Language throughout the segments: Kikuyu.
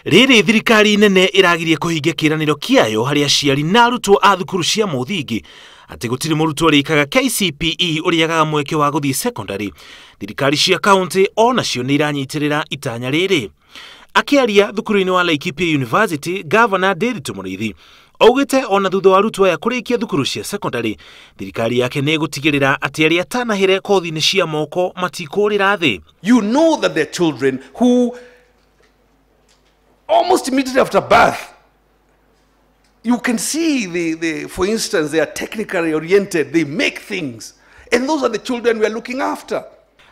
Rĩrĩ thirikari nene ĩragirie kũhingia kĩĩranĩro kĩayo harĩ aciari na arutwo a thukuru cia mũthingi atĩ gũtirĩ mũrutwo ũrĩkaga KCPE ũrĩagaga mweke wa gũthiĩ secondary. Thirikari cia kaunti onacio nĩ iranyitĩrĩra itanya rĩrĩ. Akĩaria thukuru-inĩ wa Laikipia University, Gavana Ndiritu Mũrĩithi augĩte ona thutha wa arutwo aya kũrĩkia thukuru cia secondary, thirikari yake nĩ ĩgũtigĩrĩra atĩ arĩa atanahĩre kothi-inĩ cia moko matikũrĩra thĩ. You know that there are children who almost immediately after birth, you can see, for instance, they are technically oriented, they make things. And those are the children we are looking after.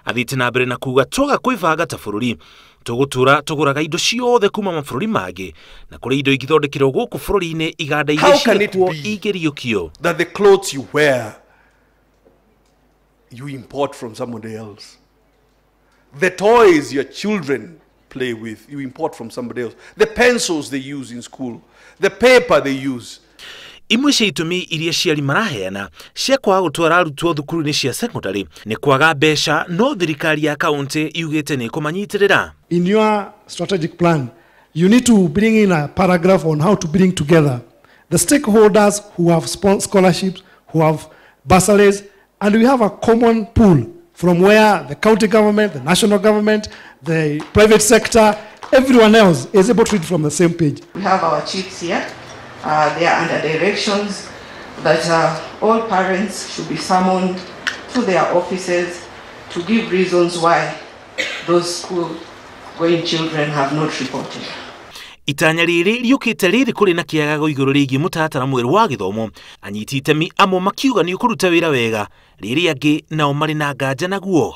Athiĩte na mbere na kuga twaga kwĩbanga ta bũrũri tũgũtũra tũgũraga indo ciothe kuma mabũrũri mangĩ na kũrĩ indo ingĩthondekerwo gũkũ bũrũri-inĩ iganda iria How can it ciĩkuo be ingĩriũkio. that the clothes you wear, you import from somebody else? The toys your children play with, you import from somebody else. The pencils they use in school, the paper they use. Imwe cia itũmi iria aciari maraheana cia kwaga gũtwara arutwo thukuru-inĩ cia secondary nĩ kwaga mbeca, no thirikari ya kaunti yugĩte nĩ ĩkũmanyitĩrĩra. In your strategic plan, you need to bring in a paragraph on how to bring together the stakeholders who have scholarships, who have bursaries, and we have a common pool from where the county government, the national government, the private sector, everyone else is able to read from the same page. We have our chiefs here. They are under directions that all parents should be summoned to their offices to give reasons why those school-going children have not reported. Itanya rĩrĩ rĩũkĩte rĩrĩ kũrĩ na kĩagago igũrũ rĩgiĩ mũtaratara mwerũ wa gĩthomo. Anyiti itemi amwe makiuga nĩ ũkũruta wĩra wega, rĩrĩ angĩ nao marĩ na nganja naguo.